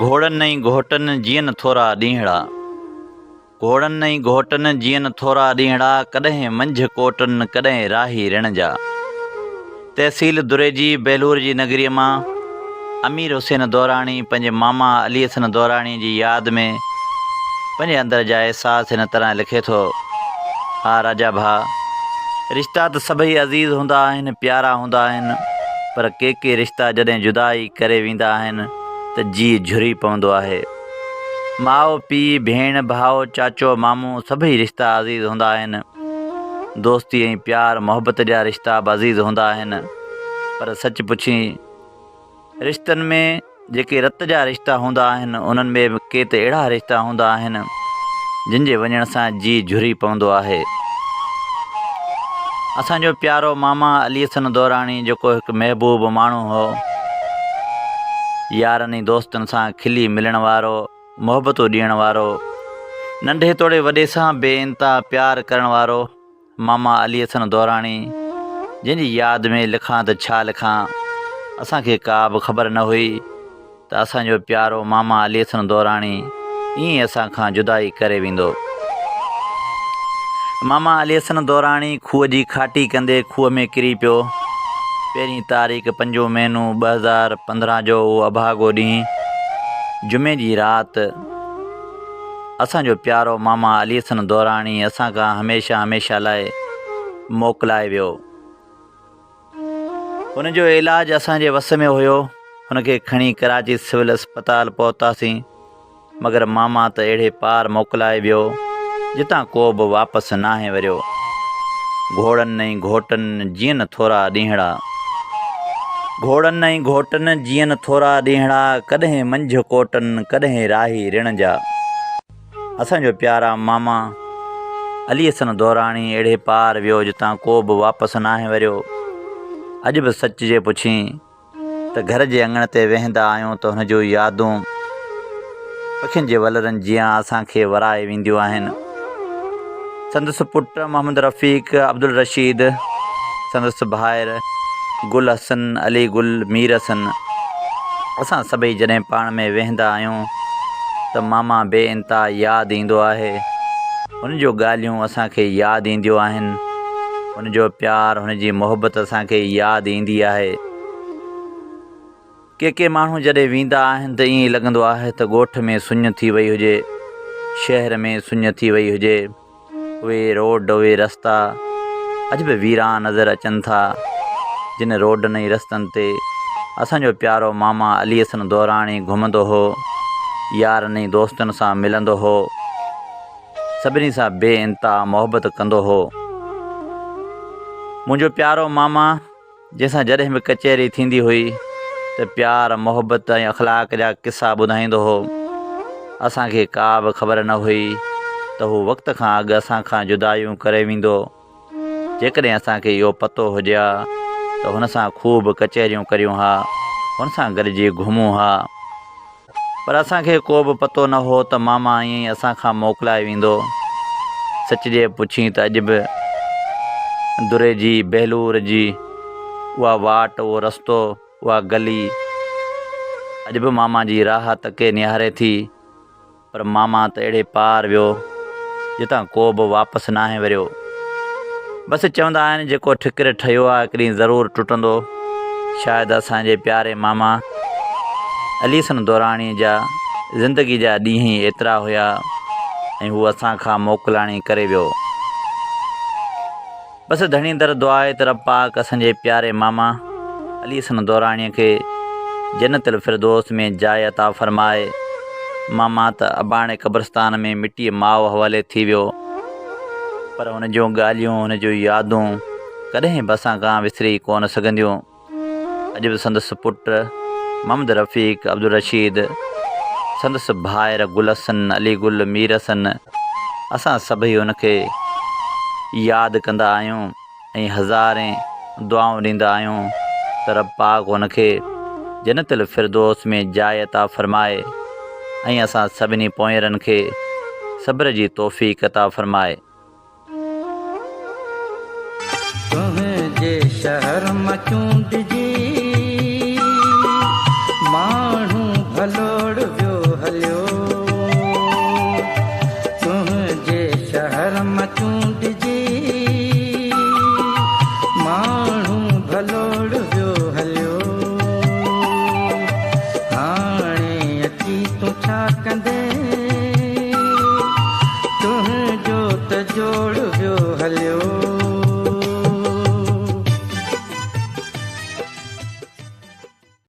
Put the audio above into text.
گهوڙن ۽ گهوٽن جيئن ٿورا ڏينهڙا. گهوڙن ۽ گهوٽن جيئن ٿورا ڏينهڙا، ڪڏهن منجهه ڪوٽن ڪڏهن راهي رڻ جا. تحصيل دريجي بهلور جي نگريء مان امير حسين دوراڻي پنهنجي ماما علي حسن دوراڻي جي ياد ۾ پنهنجي اندر جا احساس هن طرح لکي ٿو، ها راجا ڀاء! رشتا ته سڀئي عزيز هوندا آهن، پيارا هوندا آهن، پر ڪي ڪي رشتا جڏهن جدائي ڪري ويندا آهن ته جيء جهري پوندو آهي. ماء، پيء، ڀيڻ، ڀاء، چاچو، مامو سڀئي رشتا عزيز هوندا آهن. دوستي ۽ پيار محبت جا رشتا به عزيز هوندا آهن. پر سچ پڇين رشتن ۾ جيڪي رت جا رشتا هوندا آهن انهن ۾ به ڪي ته اهڙا رشتا هوندا آهن جن جي وڃڻ سان جيء جهري پوندو آهي. اسان جو پيارو ماما علي حسن دوراڻي جيڪو هڪ محبوب ماڻهو هو، يارن ۽ دوستن سان کلي ملڻ وارو، محبتون ڏيڻ وارو، ننڍي توڙي وڏي سان بي انتها پيار ڪرڻ وارو ماما علي حسن دوراڻي جنهن جي ياد ۾ لکان ته ڇا لکان، اسان کي ڪا به خبر نه هئي. ته اسان جو پيارو ماما علي حسن دوراڻي ائين ئي اسان کان جدائي ڪري ويندو. ماما علي حسن دوراڻي کوهه جي کاٽي ڪندي کوهه ۾ ڪري پيو. پهرين تاريخ پنجون مهينو 2015 جو اهو اڀاڳو ڏينهن جمعي جي رات اسان جو پيارو ماما علي حسن دوراڻي اسان کان هميشه هميشه لاء موڪلائي ويو. هن جو علاج اسان جي وس ۾ هيو. هن کي کڻي ڪراچي سول اسپتال پهتاسين، مگر ماما ته اهڙي پار موڪلائي ويو، جتان ڪو به واپس ناهي وريو. گهوڙن ۽ گهوٽن جيئن ٿورا ڏينهڙا. گهوڙن ۽ گهوٽن جيئن ٿورا ڏينهڙا، ڪڏهن منجهه ڪوٽن، ڪڏهن راهي رڻ جا. اسان جو پيارا ماما علي حسن دوراڻي اهڙي پار ويو جتان ڪو به واپس ناهي وريو. اڄ به سچ جي پڇين ته گهر جي اڱڻ تي ويهندا آهيون ته هن جون يادون پکين جي ولرن جيان اسان کي ورائي وينديون آهن. سندس پٽ محمد رفيق عبدالرشيد، سندس ڀائر گل حسن، علي گل، مير حسن، اسان سڀئي جڏهن پاڻ ۾ ويهندا آهيون ته ماما بي انتها ياد ايندو آهي. هن جو ڳالهيون اسان کي ياد اينديون آهن. هن جو پيار، هن جي محبت اسان کي ياد ايندي آهي. ڪي ڪي ماڻهو جڏهن ويندا آهن ته ائين لڳندو آهي ته ڳوٺ ۾ سڃ ٿي وئي هجي، شهر ۾ سڃ ٿي وئي هجي. اهي روڊ، اهي رستا اڄ به ويران نظر اچن ٿا، جن روڊن ۽ رستن تي اسان جو پيارو ماما علي حسن دوراڻي گهمندو هو، يارن ۽ دوستن سان ملندو هو، سڀني سان بي انتها محبت ڪندو هو. منهنجو پيارو ماما! جنهن سان جڏهن به ڪچهري ٿيندي هئي ته پيار، محبت ۽ اخلاق جا قصا ٻڌائيندو هو. اسان کي ڪا به خبر نه هئي ته هو وقت کان اڳ اسان کان جدايون ڪري ويندو. جيڪڏهن اسان کي اهو پتو هجي ها ته هن سان خوب ڪچهريون ڪريون ها، هن سان گڏجي گهمون ها. پر اسان کي ڪو به پتو نه هو ته ماما ائين ئي اسان کان موڪلائي ويندو. سچ جي پڇين ته اڄ به دري جي، بهلور جي اها واٽ، اهو رستو، اها گلي اڄ به ماما جي راهه تڪي نهاري ٿي. پر ماما ته اهڙي پار ويو، جتان ڪو به واپس ناهي وريو. بس چوندا آهن جيڪو ٺڪر ٺهيو آ هڪ ڏينهن ضرور ٽٽندو. شايد اسان جي پياري ماما علي حسن دوراڻي جا زندگي جا ڏينهن ئي ايترا هيا ۽ هو اسان کان موڪلاڻي ڪري ويو. بس ڌڻي در دعا آهي ته رب پاڪ اسان جي پياري ماما علي حسن دوراڻي کي جنت الفردوس ۾ جاء عطا فرمائي. ماما ته اباڻي قبرستان ۾ مٽيء ماء حوالي ٿي ويو پر هن جون ڳالهيون هن جون يادون ڪڏهن به اسان کان وسري ڪونه سگهنديون. اڄ به سندس پٽ محمد رفيق عبدالرشيد، سندس ڀائر گل حسن، علي گل، مير حسن، اسان سڀئي هن کي ياد ڪندا آهيون ۽ هزارين دعائون ڏيندا آهيون ته رب پاڪ هن کي جنت الفردوس ۾ جاء عطا فرمائي ۽ اسان سڀني پونئيرن کي صبر جي توفيق عطا فرمائي. تنهنجي شهر مان چونڊجي ماڻهو ڀلوڙ ويو. ته جوڙ ويو هليو.